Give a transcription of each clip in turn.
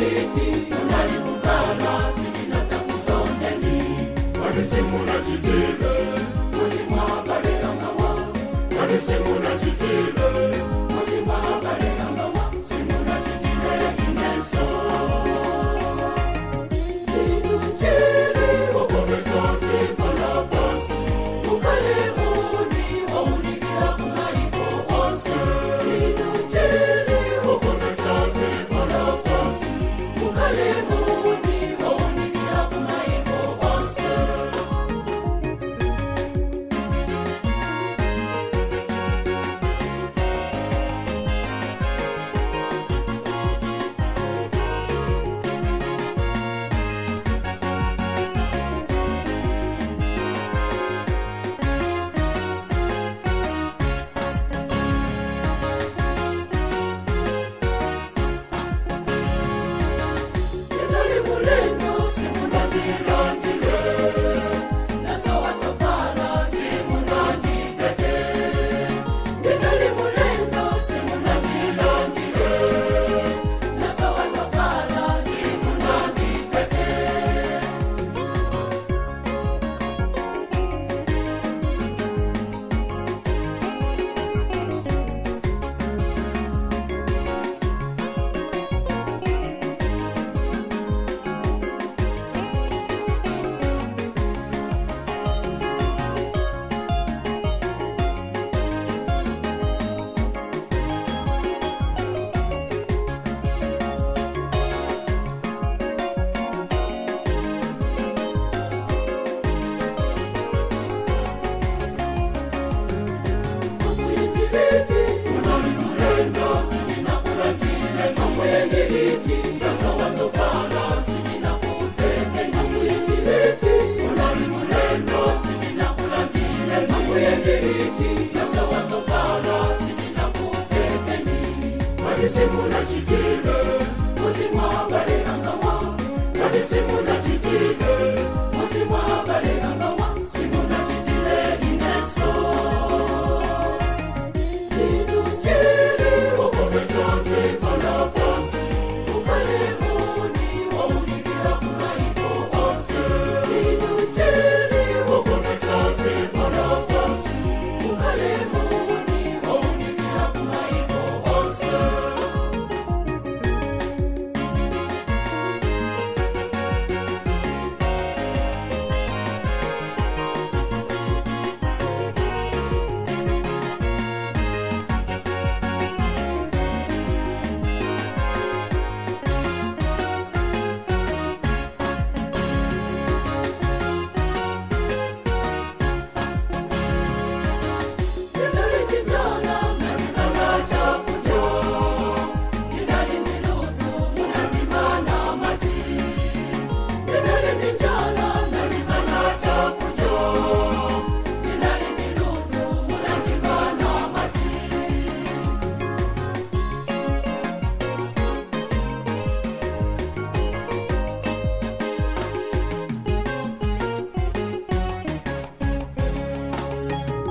Amuyendiliti unali kukala sitinadza kuzondeni. Kodi simunachitile, Muzi mwa abale angawa, kodi simunachitile, muzi mwa abale angawa, simunachitile inenso. Inu njeri okomesa dziko lapansi, mukhale muni wounikira kumaiko onse. Inu njeri okomesa dziko lapansi, mukhale muni wounikira kumaiko onse. Ndinali mulendo simunandilandile, nasowasofala simunandiveke. Ndinali mulendo simunandilandile, nasowasofala simunandiveke. Amuyendiliti unali mulendo sitinakulandile, amuyendiliti nasowasofala sitinakuveke. Amuyendiliti unali mulendo sitinakulandile, amuyendiliti nasowasofala sitinakuvekeni. Kodi simunachitile, Muzi mwa abale angawa, kodi simunachitile, muzi mwa abale angawa, simunachitile inenso. Inu njeri okomesa dziko lapansi, mukhale muni wounikira kumaiko onse. Inu njeri okomesa dziko lapansi, mukhale muni wounikira kumaiko onse. Ndinali ndi njala munandipatsa chakudya, ndinali ndi ludzu munandimana madzi. Ndinali ndi njala munandipatsa chakudya, ndinali ndi ludzu munandimana madzi.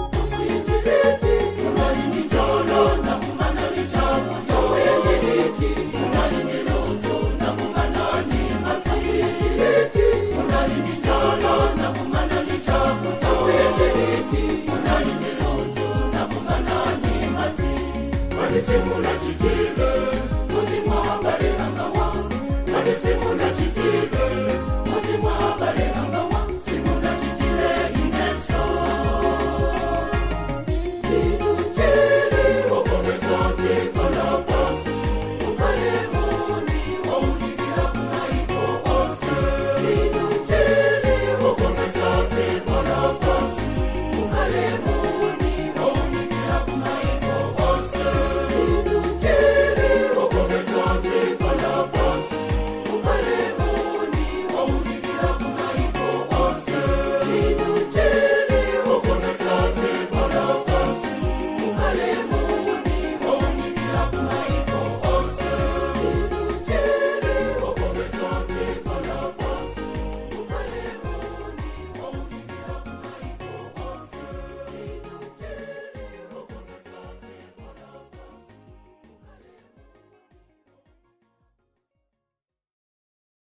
Amuyendiliti unali ndi njala nakumana ndi chakudya, amuyendiliti unali ndi ludzu nakumana ndi madzi. Amuyendiliti unali ndi njala nakumana ndi chakudya, amuyendiliti unali ndi ludzu nakumana ndi madzi. Kodi simunachitile, Muzi mwa abale